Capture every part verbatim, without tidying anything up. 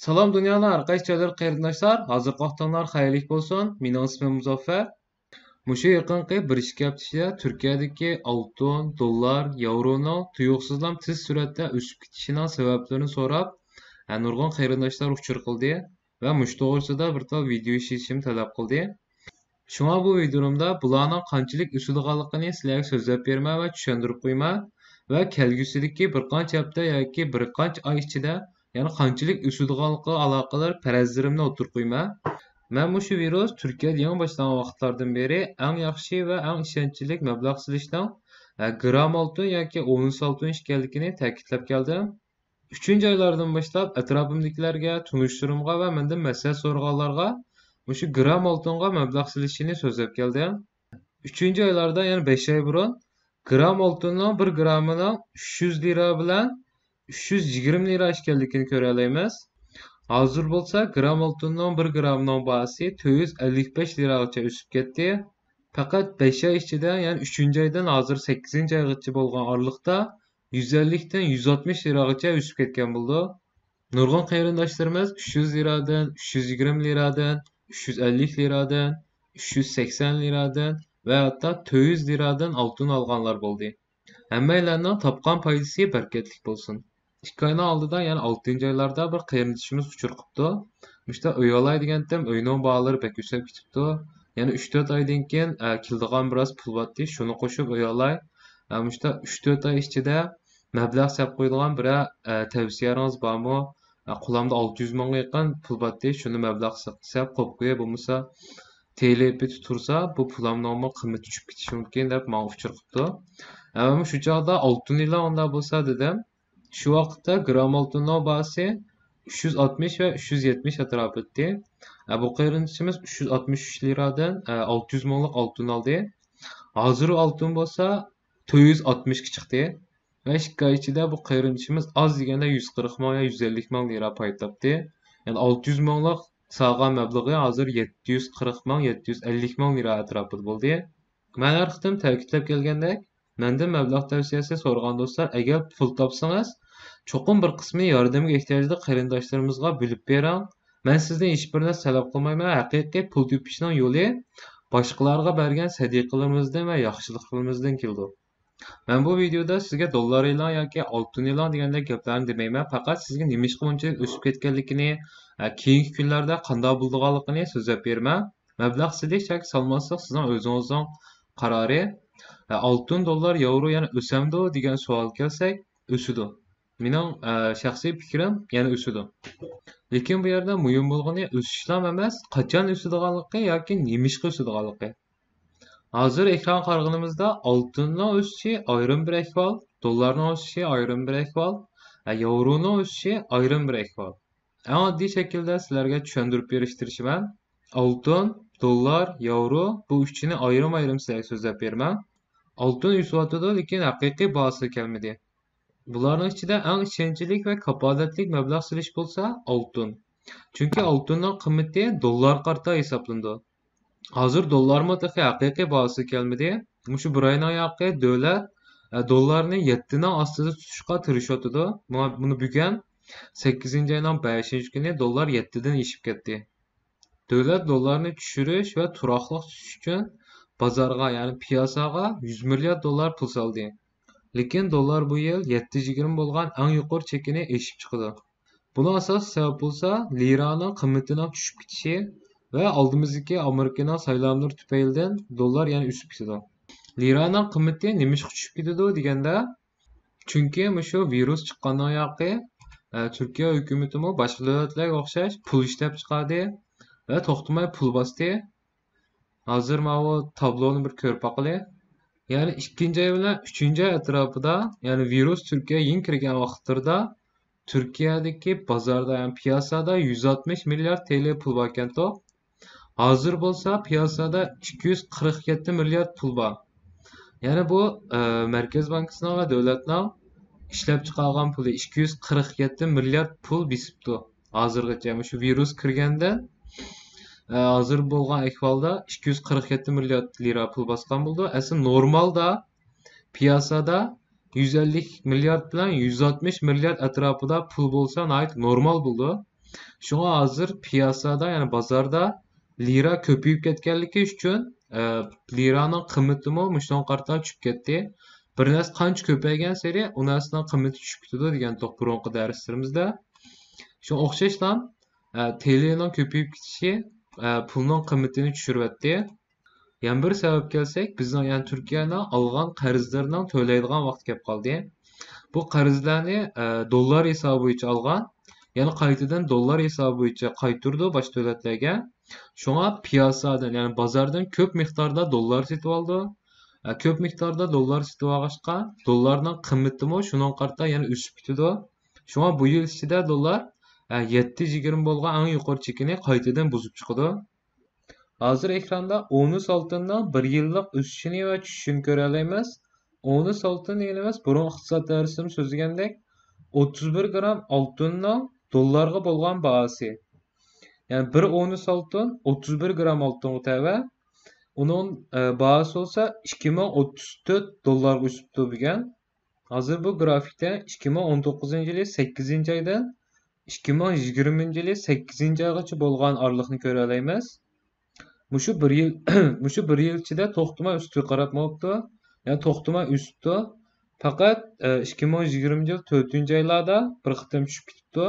سالام دۇنيانىڭ ھەر قايسى جايلىرى قېرىنداشلار، ھازىرقى ۋاقتىڭلار خەيرلىك بولسۇن. مېنىڭ ئىسمىم مۇزەففەر. مۇشۇ يېقىنقى بىر ئىككى ھەپتە ئىچىدە تۈركىيەدىكى ئالتۇن، دوللار، ياۋرونىڭ تۇيۇقسىزلا تېز سۈرئەتتە ئۆسۈپ كېتىشىنىڭ سەۋەبلىرىنى سوراپ، ھە، نۇرغۇن قېرىنداشلار ئۇچۇر قىلدى ۋە مۇشۇ توغرىسىدا بىر تال ۋىدېئو ئىشلىشىمنى تەلەپ قىلدى. شۇڭا بۇ ۋىدىيومدا بۇلارنىڭ قانچىلىك ئۆسىدىغانلىقىنى سىلەرگە سۆزلەپ بېرىمەن ۋە چۈشەندۈرۈپ قويىمەن ۋە كەلگۈسىدىكى بىر قانچە ھەپتە ياكى بىر قانچە ئاي ئىچىدە، يەنى قانچىلىك ئۆسىدىغانلىقىغا ئالاقىدار پەرەزلىرىمنى ئوتتۇرىغا قويىمەن. مەن مۇشۇ ۋىرۇس تۈركىيەدە يېڭى باشلانغان ۋاقىتلاردىن بېرى ئەڭ ياخشى ۋە ئەڭ ئىشەنچلىك مەبلەغ سېلىشنىڭ، ئە، گرام ئالتۇن ياكى ئونس ئالتۇن ئىكەنلىكىنى تەكىتلەپ كەلدىم. ئۈچىنچى ئايلاردىن باشلاپ ئەتراپىمدىكىلەرگە، تونۇشلىرىمغا ۋە مەندىن مەسلىھەت سورىغانلارغا مۇشۇ گرام ئالتۇنغا مەبلەغ سېلىشىنى سۆزلەپ كەلدىم. ئۈچىنچى ئايلاردا، يەنى بەش ئاي بۇرۇن، گرام ئالتۇننىڭ بىر گرامىنىڭ ئۈچ يۈز لىرا بىلەن ئۈچ يۈز يىگىرمە لىرا ئىكەنلىكىنى كۆرەلەيمىز. ھازىر بولسا گرام ئالتۇننىڭ بىر گرامىنىڭ باھاسى تۆت يۈز ئەللىك بەش لىراغىچە ئۆسۈپ كەتتى. پەقەت بەش ئاي ئىچىدە، يەنى ئۈچىنچى ئايدىن ھازىر سەككىزىنچى ئايغىچە بولغان ئارىلىقتا يۈز ئەللىكتىن يۈز ئاتمىش لىراغىچە ئۆسۈپ كەتكەن بولىدۇ. نۇرغۇن قېرىنداشلىرىمىز ئۈچ يۈز لىرادىن، ئۈچ يۈز يىگىرمە لىرادىن، ئۈچ يۈز ئەللىك لىرادىن، ئۈچ يۈز سەكسەن لىرادىن ۋە ھەتتا تۆت يۈز لىرادىن ئالتۇن ئالغانلار بولدى. ھەممەيلەننىڭ تاپقان پايدىسى بەرىكەتلىك بولسۇن. ئىككى ئاينىڭ ئالدىدا، يەنى ئالتىنچى ئايلاردا بىر قېرىندىشىمىز ئۇچۇر قىپتۇ. مۇشتا ئۆي ئالاي دېگەنتىم، ئۆينىڭ باھالىرى بەك ئۆسۈپ كېتىپتۇ. يەنە ئۈچ تۆت ئايدىن كېيىن، ئە، كېلىدىغان بىراز پۇل بارتى، شۇنى قوشۇپ ئۆي ئالاي. ئە، مۇشتا ئۈچ تۆت ئاي ئىچىدە مەبلەغ سەپ قويىدىغان بىرەر، ئە، تەۋسىيەڭىز بارمۇ؟ ئە، قولۇمدا ئالتە يۈز مىڭغا يېقىن پۇل بارتى، شۇنى مەبلەغ سەپ قويۇپ قوياي، بولمىسا تېلېپى تۇرسا، بۇ پۇلامنىڭمۇ قىممىتى چۈشۈپ كېتىشى مۇمكىن دەپ ماڭا ئۇچۇر قىپتۇ. ھەم شۇ چاغدا ئالتۇن ئېلىڭ ئۇنداق بولسا دېدىم. شۇ ۋاقىتتا گرام ئالتۇننىڭ باھاسى ئۈچ يۈز ئاتمىش ۋە ئۈچ يۈز يەتمىش ئەتراپىدا ئىدى. ئە، بۇ قېرىندىشىمىز ئۈچ يۈز ئاتمىش ئۈچ لىرادىن، ئە، ئالتە يۈز مىڭلىق ئالتۇن ئالدى. ھازىر ئالتۇن بولسا تۆت يۈز ئاتمىشقا چىقتى. ۋە ئىككى ئاي ئىچىدە بۇ قېرىندىشىمىز ئاز دېگەندە يۈز قىرىق مىڭ يا يۈز ئەللىك مىڭ لىرا پايدا تاپتى. يەنى ئالتە يۈز مىڭلىق سالغان مەبلىغى ھازىر يەتتە يۈز قىرىق مىڭ، يەتتە يۈز ئەللىك مىڭ لىرا ئەتراپىدا بولدى. مەن ھەر قېتىم تەكىتلەپ كەلگەندەك، مەندىن مەبلەغ تەۋسىيەسى سورىغان دوستلار، ئەگەر پۇل تاپسىڭىز، چوقۇم بىر قىسمىنى ياردەمگە ئېھتىياجلىق قېرىنداشلىرىمىزغا بۆلۈپ بېرىڭ. مەن سىزدىن ھېچبىر نەرسە تەلەپ قىلمايمەن. ھەقىقىي پۇل تېپىشنىڭ يولى باشقىلارغا بەرگەن سەدىقىلىرىمىزدىن ۋە ياخشىلىقلىرىمىزدىن كېلىدۇ. مەن بۇ ۋىدىيودا سىزگە دوللار ئېلىڭ ياكى ئالتۇن ئېلىڭ دېگەندەك گەپلەرنى دېمەيمەن، پەقەت سىزگە نېمىشقا بۇنچىلىك ئۆسۈپ كەتكەنلىكىنى، ئە، كېيىنكى كۈنلەردە قانداق بولىدىغانلىقىنى سۆزلەپ بېرىمەن. مەبلەغ سېلىش ياكى سالماسلىق سىزنىڭ ئۆزىڭىزنىڭ قارارى. ئە، ئالتۇن، دوللار، ياۋرو يەنە ئۆسەمدۇ دېگەن سوئالغا كەلسەك، ئۆسىدۇ. مېنىڭ، ئە، شەخسىي پىكرىم، يەنە ئۆسىدۇ. لېكىن بۇ يەردە مۇھىم بولغىنى ئۆسۈشلا ئەمەس، قاچان ئۆسىدىغانلىقى ياكى نېمىشقا ئۆسىدىغانلىقى. ھازىر ئېكرانغا قارىغىنىمىزدا ئالتۇننىڭ ئۆسۈشى ئايرىم بىر ئەھۋال، دوللارنىڭ ئۆسۈشى ئايرىم بىر ئەھۋال، ھە، ياۋرونىڭ ئۆسۈشى ئايرىم بىر ئەھۋال. ئەڭ ئاددىي شەكىلدە سىلەرگە چۈشەندۈرۈپ بېرىشكە تىرىشىمەن. ئالتۇن، دوللار، ياۋرو، بۇ ئۈچىنى ئايرىم-ئايرىم سىلەرگە سۆزلەپ بېرىمەن. ئالتۇن ئۆسۈۋاتىدۇ، لېكىن ھەقىقىي باھاسىغا كەلمىدى. بۇلارنىڭ ئىچىدە ئەڭ ئىشەنچلىك ۋە كاپالەتلىك مەبلەغ سېلىش بولسا ئالتۇن. چۈنكى ئالتۇننىڭ قىممىتى دوللارغا قارىتا ھېسابلىنىدۇ. ھازىر دوللارمۇ تېخى ھەقىقىي باھاسىغا كەلمىدى. مۇشۇ بىر ئاينىڭ ياقى دۆلەت، ئە، دوللارنى يەتتىنىڭ ئاستىدا تۇتۇشقا تىرىشىۋاتىدۇ. مانا بۇنى بۈگۈن سەككىزىنچى ئاينىڭ بەشىنچى كۈنى دوللار يەتتىدىن ئېشىپ كەتتى. دۆلەت دوللارنى چۈشۈرۈش ۋە تۇراقلىق تۇتۇش ئۈچۈن بازارغا، يەنى پىياساغا يۈز مىليارد دوللار پۇل سالدى. لېكىن دوللار بۇ يىل يەتتە يۈز يىگىرمە بولغان ئەڭ يۇقىرى چېكىنى ئېشىپ چىقىدۇ. بۇنىڭ ئاساسىي سەۋەب بولسا لىرانىڭ قىممىتىنىڭ چۈشۈپ كېتىشى ۋە ئالدىمىزدىكى ئامېرىكىنىڭ سايلاملىرى تۈپەيلىدىن دوللار يەنە ئۆسۈپ كېتىدۇ. لىرانىڭ قىممىتى نېمىشقا چۈشۈپ كېتىدۇ دېگەندە، چۈنكى مۇشۇ ۋىرۇس چىققاندىن ياقى، ئە، تۈركىيە ھۆكۈمىتىمۇ باشقا دۆلەتلەرگە ئوخشاش پۇل ئىشلەپ چىقاردى ۋە توختىماي پۇل باستى. ھازىر ماۋۇ تابلونى بىر كۆرۈپ باقىلى. يەنى ئىككىنچى ئاي بىلەن ئۈچىنچى ئاي ئەتراپىدا، يەنى ۋىرۇس تۈركىيەگە يېڭى كىرگەن ۋاقىتلىرىدا تۈركىيەدىكى بازاردا، يەنى پىياسادا يۈز ئاتمىش مىليارد تېلى پۇل باركەنتۇ. ھازىر بولسا پىياسادا ئىككى يۈز قىرىق يەتتە مىليارد پۇل بار. يەنى بۇ، ئە، مەركەز بانكىسىنىڭ ۋە دۆلەتنىڭ ئىشلەپ چىقارغان پۇلى ئىككى يۈز قىرىق يەتتە مىليارد پۇل بېسىپتۇ. ھازىرغىچە مۇشۇ ۋىرۇس كىرگەندىن، ئە، ھازىر بولغان ئەھۋالدا ئىككى يۈز قىرىق يەتتە مىليارد لىرا پۇل باسقان بولىدۇ. ئەسلى نورمالدا پىياسادا يۈز ئەللىك مىليارد بىلەن يۈز ئاتمىش مىليارد ئەتراپىدا پۇل بولسا ناھايىتى نورمال بولىدۇ. شۇڭا ھازىر پىياسادا، يەنى بازاردا لىرا كۆپىيىپ كەتكەنلىكى ئۈچۈن، ئە، لىرانىڭ قىممىتىمۇ مۇشۇنىڭغا قارىتا چۈشۈپ كەتتى. بىر نەرسە قانچە كۆپەيگەنسېرى، ئۇ نەرسىنىڭ قىممىتى چۈشۈپ كېتىدۇ دېگەنتۇق بۇرۇنقى دەرسلىرىمىزدە. شۇڭا ئوخشاشلا، ئە، تېلېنىڭ كۆپىيىپ كېتىشى، ئە، پۇلنىڭ قىممىتىنى چۈشۈرۈۋەتتى. يەنە بىر سەۋەبكە كەلسەك، بىزنىڭ، يەنى تۈركىيەنىڭ ئالغان قەرزلىرىنىڭ تۆلەيدىغان ۋاقتى كەپ قالدى. بۇ قەرزلەرنى، ئە، دوللار ھېسابى بويىچە ئالغان، يەنە قايتىدىن دوللار ھېسابى بويىچە قايتۇرىدۇ باشقا دۆلەتلەرگە. شۇڭا پىياسادىن، يەنى بازاردىن كۆپ مىقداردا دوللار سېتىۋالىدۇ. ئە، كۆپ مىقداردا دوللار سېتىۋالغاچقا، دوللارنىڭ قىممىتىمۇ شۇنىڭغا قارىتا يەنە ئۆسۈپ كېتىدۇ. شۇڭا بۇ يىل ئىچىدە دوللار، ئە، يەتتە يۈز يىگىرمە بولغان ئەڭ يۇقىرى چېكىنى قايتىدىن بۇزۇپ چىقىدۇ. ھازىر ئېكراندا ئونس ئالتۇننىڭ بىر يىللىق ئۆسۈشىنى ۋە چۈشۈشىنى كۆرەلەيمىز. ئونس ئالتۇن دېگىنىمىز بۇرۇن ئىقتىساد دەرسىمىز سۆزلىگەندەك، ئوتتۇز بىر گرام ئالتۇننىڭ دوللارغا بولغان باھاسى. يەنى بىر ئونس ئالتۇن ئوتتۇز بىر گرام ئالتۇنغا تەۋە. ئۇنىڭ، ئە، باھاسى بولسا ئىككى مىڭ ئوتتۇز تۆت دوللارغا ئۆسۈپتۇ بۈگۈن. ھازىر بۇ گرافىكتا ئىككى مىڭ ئون توققۇزىنچى يىلى سەككىزىنچى ئايدىن ئىككى مىڭ يىگىرمىنچى يىلى سەككىزىنچى ئايغىچە بولغان ئارىلىقنى كۆرەلەيمىز. مۇشۇ بىر يىل، مۇشۇ بىر يىل ئىچىدە توختىماي ئۈستىگە قاراپ مېڭىپتۇ. يەنى توختىماي ئۆسۈپتۇ. پەقەت، ئە، ئىككى مىڭ يىگىرمىنچى يىل تۆتىنچى ئايلاردا بىر قېتىم چۈشۈپ كېتىپتۇ.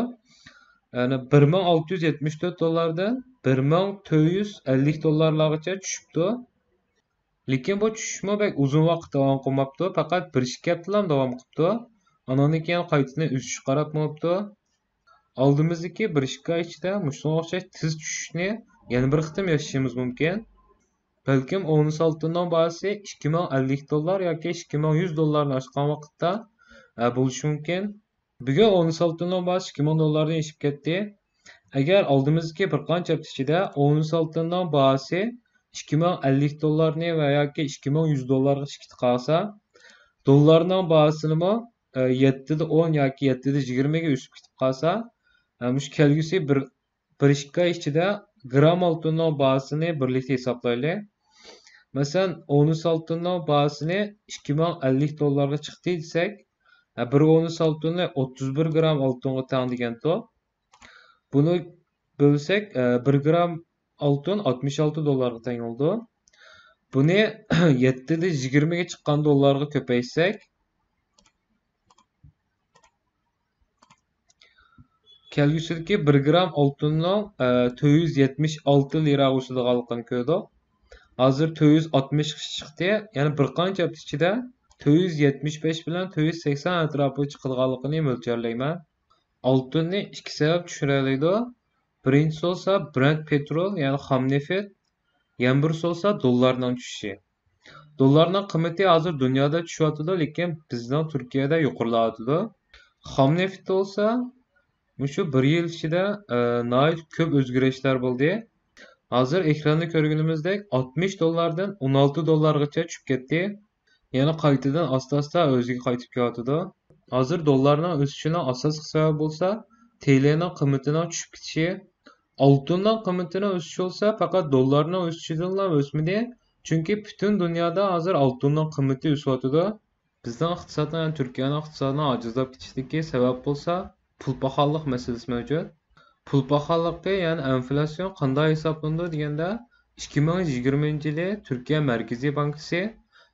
يەنى بىر مىڭ ئالتە يۈز يەتمىش تۆت دوللاردىن بىر مىڭ تۆت يۈز ئەللىك دوللارلارغىچە چۈشۈپتۇ. لېكىن بۇ چۈشۈشمۇ بەك ئۇزۇن ۋاقىت داۋام قىلماپتۇ، پەقەت بىر ئىككى ھەپتىلا داۋام قىپتۇ. ئانىڭدىن كېيىن قايتىدىن ئۆسۈشكە قاراپ مېڭىپتۇ. ئالدىمىزدىكى بىر ئىككى ئاي ئىچىدە مۇشۇنىڭغا ئوخشاش تېز چۈشۈشنى يەنە بىر قېتىم ياشىشىمىز مۇمكىن. بەلكىم ئونس ئالتۇننىڭ باھاسى ئىككى مىڭ ئەللىك دوللار ياكى ئىككى مىڭ يۈز دوللارنى ئاشقان ۋاقىتتا، ئە، بولۇشى مۇمكىن. بۈگۈن ئونس ئالتۇننىڭ باھاسى ئىككى مىڭ دوللاردىن ئېشىپ كەتتى. ئەگەر ئالدىمىزدىكى بىر قانچە ھەپتە ئىچىدە ئونس ئالتۇننىڭ باھاسى ئىككى مىڭ ئەللىك دوللارنى ۋە ياكى ئىككى مىڭ يۈز دوللارغا چىقىپ قالسا، دوللارنىڭ باھاسىنىمۇ، ئە، يەتتىدە ئون ياكى يەتتىدە يىگىرمىگە ئۆسۈپ كېتىپ قالسا، ئە، مۇشۇ كەلگۈسى بىر، بىر ئىككى ئاي ئىچىدە گرام ئالتۇننىڭ باھاسىنى بىرلىكتە ھېسابلايلى. مەسىلەن، ئونس ئالتۇننىڭ باھاسىنى ئىككى مىڭ ئەللىك دوللارغا چىقتى دېسەك، ھە، بىر ئونس ئالتۇنى ئوتتۇز بىر گرام ئالتۇنغا تەڭ دېگەنتۇ. بۇنى بۆلسەك، ئە، بىر گرام ئالتۇن ئاتمىش ئالتە دوللارغا تەڭ بولىدۇ. بۇنى يەتتىدە يىگىرمىگە چىققان دوللارغا كۆپەيتسەك، كەلگۈسىدىكى بىر گرام ئالتۇننىڭ، ئە، تۆت يۈز يەتمىش ئالتە لىراغا ئۆسىدىغانلىقىنى كۆردۇق. ھازىر تۆت يۈز ئاتمىشقا چىقتى. يەنى بىر قانچە ھەپتە ئىچىدە تۆت يۈز يەتمىش بەش بىلەن تۆت يۈز سەكسەن ئەتراپىغا چىقىدىغانلىقىنى مۆلچەرلەيمەن. ئالتۇننى ئىككى سەۋەب چۈشۈرەلەيدۇ. بىرىنچىسى بولسا برەنت پېترول، يەنى خام نېفىت. يەنە بىرسى بولسا دوللارنىڭ چۈشۈشى. دوللارنىڭ قىممىتى ھازىر دۇنيادا چۈشۈۋاتىدۇ، لېكىن بىزنىڭ تۈركىيەدە يۇقىرىلاۋاتىدۇ. خام نېفىتتە بولسا مۇشۇ بىر يىل ئىچىدە، ئە، ناھايىتى كۆپ ئۆزگىرىشلەر بولدى. ھازىر ئېكراندا كۆرگىنىمىزدەك ئاتمىش دوللاردىن ئون ئالتە دوللارغىچە چۈشۈپ كەتتى. يەنە قايتىدىن ئاستا-ئاستا ئۆزىگە قايتىپ كېلىۋاتىدۇ. ھازىر دوللارنىڭ ئۆسۈشىنىڭ ئاساسلىق سەۋەبى بولسا تېلېنىڭ قىممىتىنىڭ چۈشۈپ كېتىشى. ئالتۇننىڭ قىممىتىنىڭ ئۆسۈشى بولسا پەقەت دوللارنىڭ ئۆسۈشىدىنلا ئۆسمىدى. چۈنكى پۈتۈن دۇنيادا ھازىر ئالتۇننىڭ قىممىتى ئۆسۈۋاتىدۇ. بىزنىڭ ئىقتىسادنىڭ، يەنى تۈركىيەنىڭ ئىقتىسادىنىڭ ئاجىزلاپ كېتىشىدىكى سەۋەب بولسا پۇل پاخاللىق مەسىلىسى مەۋجۇت. پۇل پاخاللىقى، يەنى ئىنفلياتسىيە قانداق ھېسابلىنىدۇ دېگەندە، ئىككى مىڭ يىگىرمىنچى يىلى تۈركىيە مەركىزىي بانكىسى،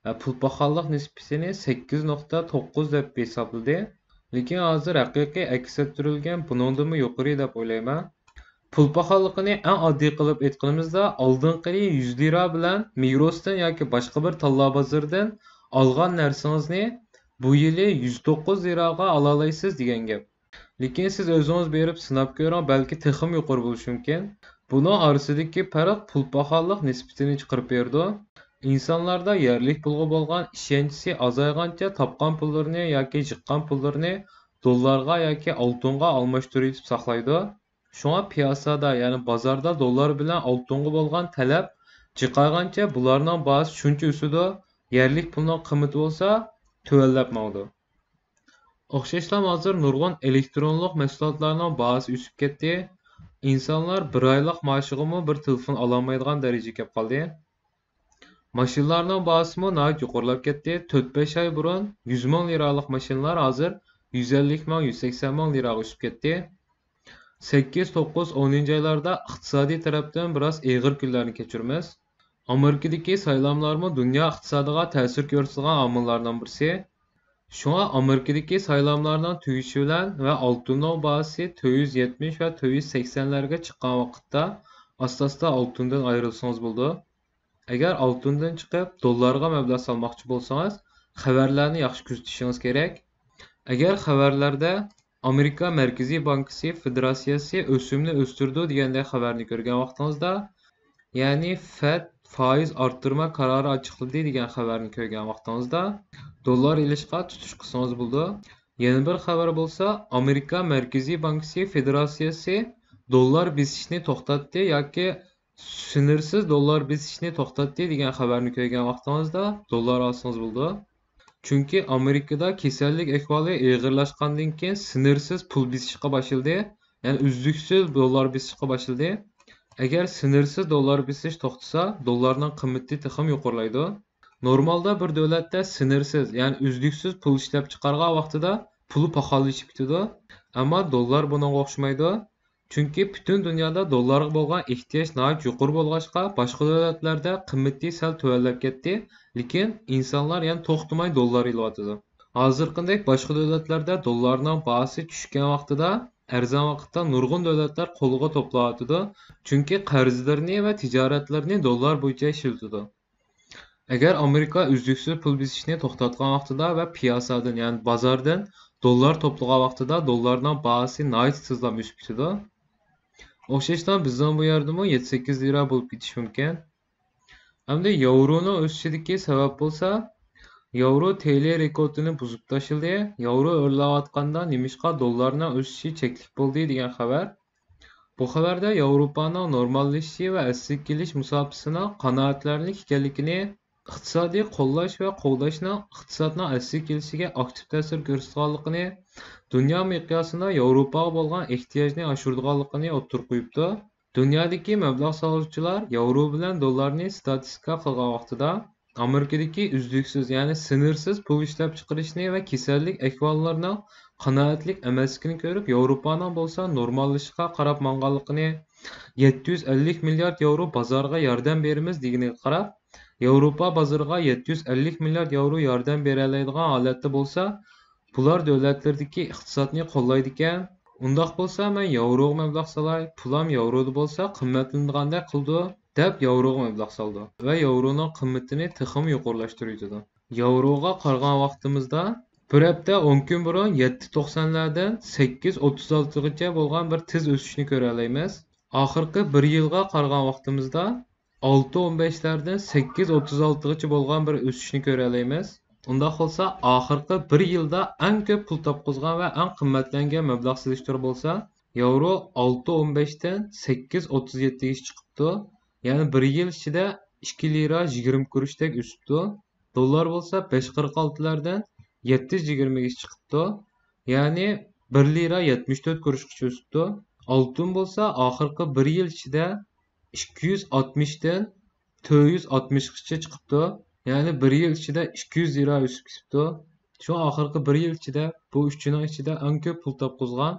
ئە، پۇل پاخاللىق نىسبىتىنى سەككىز نۇقتا توققۇز دەپ ھېسابلىدى. لېكىن ھازىر ھەقىقىي ئەكس ئەتتۈرۈلگەن بۇنىڭدىنمۇ يۇقىرى دەپ ئويلايمەن. پۇل پاخاللىقىنى ئەڭ ئاددىي قىلىپ ئېيتقىنىمىزدا، ئالدىنقى يىلى يۈز لىرا بىلەن مىگروستىن ياكى باشقا بىر تاللا بازىرىدىن ئالغان نەرسىڭىزنى بۇ يىلى يۈز توققۇز لىراغا ئالالايسىز دېگەن گەپ. لېكىن سىز ئۆزىڭىز بېرىپ سىناپ كۆرۈڭ، بەلكى تېخىمۇ يۇقىرى بولۇشى مۇمكىن. بۇنىڭ ئارىسىدىكى پەرق پۇل پاخاللىق نىسبىتىنى چىقىرىپ بېرىدۇ. ئىنسانلاردا يەرلىك پۇلغا بولغان ئىشەنچىسى ئازايغانچە تاپقان پۇللىرىنى ياكى جىققان پۇللىرىنى دوللارغا ياكى ئالتۇنغا ئالماشتۇرۇۋېتىپ ساقلايدۇ. شۇڭا پىياسادا، يەنى بازاردا دوللار بىلەن ئالتۇنغا بولغان تەلەپ جىقايغانچە بۇلارنىڭ باھاسى شۇنچە ئۆسىدۇ، يەرلىك پۇلنىڭ قىممىتى بولسا تۆۋەنلەپ ماڭىدۇ. ئوخشاشلا ھازىر نۇرغۇن ئېلېكترونلۇق مەھسۇلاتلارنىڭ باھاسى ئۆسۈپ كەتتى. ئىنسانلار بىر ئايلىق مائاشىغىمۇ بىر تېلېفون ئالالمايدىغان دەرىجىگە كەپ قالدى. ماشىنىلارنىڭ باھاسىمۇ ناھايىتى يۇقىرىلاپ كەتتى. تۆت-بەش ئاي بۇرۇن يۈز مىڭ لىرالىق ماشىنىلار ھازىر يۈز ئەللىك مىڭ، يۈز سەكسەن مىڭ لىراغا ئۆسۈپ كەتتى. سەككىز، توققۇز، ئونىنچى ئايلاردا ئىقتىسادىي تەرەپتىن بىراز ئېغىر كۈنلەرنى كەچۈرىمىز. ئامېرىكىدىكى سايلاملارمۇ دۇنيا ئىقتىسادىغا تەسىر كۆرسىتىدىغان ئامىللارنىڭ بىرسى. شۇڭا ئامېرىكىدىكى سايلاملارنىڭ تۈگىشى بىلەن ۋە ئالتۇننىڭ باھاسى تۆت يۈز يەتمىش ۋە تۆت يۈز سەكسەنلەرگە چىققان ۋاقىتتا ئاستا-ئاستا ئالتۇندىن ئايرىلسىڭىز بولىدۇ. ئەگەر ئالتۇندىن چىقىپ دوللارغا مەبلەغ سالماقچى بولسىڭىز، خەۋەرلەرنى ياخشى كۆزىتىشىڭىز كېرەك. ئەگەر خەۋەرلەردە ئامېرىكا مەركىزىي بانكىسى فېدېراتسىيەسى ئۆسۈمنى ئۆستۈرىدۇ دېگەندەك خەۋەرنى كۆرگەن ۋاقتىڭىزدا، يەنى فېد فايىز ئارتتۇرما قارارى ئاچىقلىدى دېگەن خەۋەرنى كۆرگەن ۋاقتىڭىزدا، دوللار ئېلىشقا تۇتۇش قىلسىڭىز بولىدۇ. يەنە بىر خەۋەر بولسا، ئامېرىكا مەركىزىي بانكىسى فېدېراتسىيەسى دوللار بېسىشنى توختاتتى ياكى سىنىرسىز دوللار بېسىشنى توختاتتى دېگەن خەۋەرنى كۆرگەن ۋاقتىڭىزدا دوللار ئالسىڭىز بولىدۇ. چۈنكى ئامېرىكىدا كېسەللىك ئەھۋالى ئېغىرلاشقاندىن كېيىن سىنىرسىز پۇل بېسىشقا باشلىدى. يەنى ئۈزلۈكسىز دوللار بېسىشقا باشلىدى. ئەگەر سىنىرسىز دوللار بېسىش توختىسا، دوللارنىڭ قىممىتى تېخىمۇ يۇقىرىلايدۇ. نورمالدا بىر دۆلەتتە سىنىرسىز، يەنى ئۈزلۈكسىز پۇل ئىشلەپ چىقارغان ۋاقتىدا پۇلى پاخاللىشىپ كېتىدۇ. ئەمما دوللار بۇنىڭغا ئوخشىمايدۇ. چۈنكى پۈتۈن دۇنيادا دوللارغا بولغان ئېھتىياج ناھايىتى يۇقىرى بولغاچقا، باشقا دۆلەتلەردە قىممىتى سەل تۆۋەنلەپ كەتتى، لېكىن ئىنسانلار يەنە توختىماي دوللار ئېلىۋاتىدۇ. ھازىرقىدەك باشقا دۆلەتلەردە دوللارنىڭ باھاسى چۈشكەن ۋاقتىدا، ئەرزان ۋاقىتتا نۇرغۇن دۆلەتلەر قولىغا توپلاۋاتىدۇ، چۈنكى قەرزلىرىنى ۋە تىجارەتلىرىنى دوللار بويىچە ئىشلىتىدۇ. ئەگەر ئامېرىكا ئۈزلۈكسىز پۇل بېسىشنى توختاتقان ۋاقتىدا ۋە پىياسادىن، يەنى بازاردىن دوللار توپلىغان ۋاقتىدا دوللارنىڭ باھاسى ناھايىتى تېزلا ئۆسۈپ كېتىدۇ. ئوخشاشلا بىزنىڭ بۇ يەردىمۇ يەتتە سەككىز لىرا بولۇپ كېتىشى مۇمكىن. ئەمدى ياۋرونىڭ ئۆسۈشىدىكى سەۋەب بولسا، ياۋرو تېيلور رېكورتىنى بۇزۇپ تاشلىدى. ياۋرو ئۆرلەۋاتقاندا نېمىشقا دوللارنىڭ ئۆسۈشى چەكلىك بولدى دېگەن خەۋەر. بۇ خەۋەردە ياۋروپانىڭ نورماللىشىشى ۋە ئەسلىگە كېلىش مۇساپىسىنىڭ قانائەتلەرلىك ئىكەنلىكىنى، ئىقتىسادىي قوللاش ۋە قوغداشنىڭ ئىقتىسادنىڭ ئەسلىگە كېلىشىگە ئاكتىپ تەسىر كۆرسىتىدىغانلىقىنى، دۇنيا مىقياسىدا ياۋروپاغا بولغان ئېھتىياجنى ئاشۇرىدىغانلىقىنى ئوتتۇرىغا قويۇپتۇ. دۇنيادىكى مەبلەغ سالغۇچىلار ياۋرو بىلەن دوللارنى ستاتىستىكا قىلغان ۋاقتىدا، ئامېرىكىدىكى ئۈزلۈكسىز، يەنى سىنىرسىز پۇل ئىشلەپچىقىرىشنى ۋە كېسەللىك ئەھۋاللىرىنىڭ قانائەتلىك ئەمەسلىكىنى كۆرۈپ، ياۋروپانىڭ بولسا نورماللىشىشقا قاراپ ماڭغانلىقىنى، يەتتە يۈز ئەللىك مىليارد ياۋرو بازارغا ياردەم بېرىمىز دېگىنىگە قاراپ، ياۋروپا بازىرىغا يەتتە يۈز ئەللىك مىليارد ياۋرو ياردەم بېرەلەيدىغان ھالەتتە بولسا، بۇلار دۆلەتلىرىدىكى ئىقتىسادنى قوللايدىكەن. ئۇنداق بولسا مەن ياۋروغا مەبلەغ سالاي، پۇلام ياۋرودا بولسا قىممەتلىنىدىغاندەك قىلىدۇ، دەپ ياۋروغا مەبلەغ سالىدۇ ۋە ياۋرونىڭ قىممىتىنى تېخىمۇ يۇقىرىلاشتۇرۇۋېتىدۇ. ياۋروغا قارىغان ۋاقتىمىزدا، بىر ھەپتە ئون كۈن بۇرۇن يەتتە توقسانلاردىن سەككىز ئوتتۇز ئالتىغىچە بولغان بىر تېز ئۆسۈشنى كۆرەلەيمىز. ئاخىرقى بىر يىلغا قارىغان ۋاقتىمىزدا، ئالتە ئون بەشلەردىن سەككىز ئوتتۇز ئالتىغىچە بولغان بىر ئۆسۈشنى كۆرەلەيمىز. ئۇنداق بولسا، ئاخىرقى بىر يىلدا ئەڭ كۆپ پۇل تاپقۇزغان ۋە ئەڭ قىممەتلەنگەن مەبلەغ سېلىشتۇرما بولسا، ياۋرو ئالتە ئون بەشتىن سەككىز ئوتتۇز يەتتىگىچە چىقىپتۇ. يەنى بىر يىل ئىچىدە ئىككى لىرا يىگىرمە قۇرۇشتەك ئۆسۈپتۇ. دوللار بولسا بەش قىرىق ئالتىلاردىن يەتتە يىگىرمىگىچە چىقىپتۇ. يەنى بىر لىرا يەتمىش تۆت قۇرۇشقىچە ئۆسۈپتۇ. ئالتۇن بولسا ئاخىرقى بىر يىل ئىچىدە ئىككى يۈز ئاتمىشتىن تۆت يۈز ئاتمىشقىچە چىقىپتۇ. يەنى بىر يىل ئىچىدە ئىككى يۈز لىرا ئۆسۈپ كېتىپتۇ. شۇڭا ئاخىرقى بىر يىل ئىچىدە بۇ ئۈچىنىڭ ئىچىدە ئەڭ كۆپ پۇل تاپقۇزغان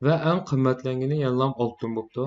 ۋە ئەڭ قىممەتلەنگىنى يەنىلا ئالتۇن بوپتۇ.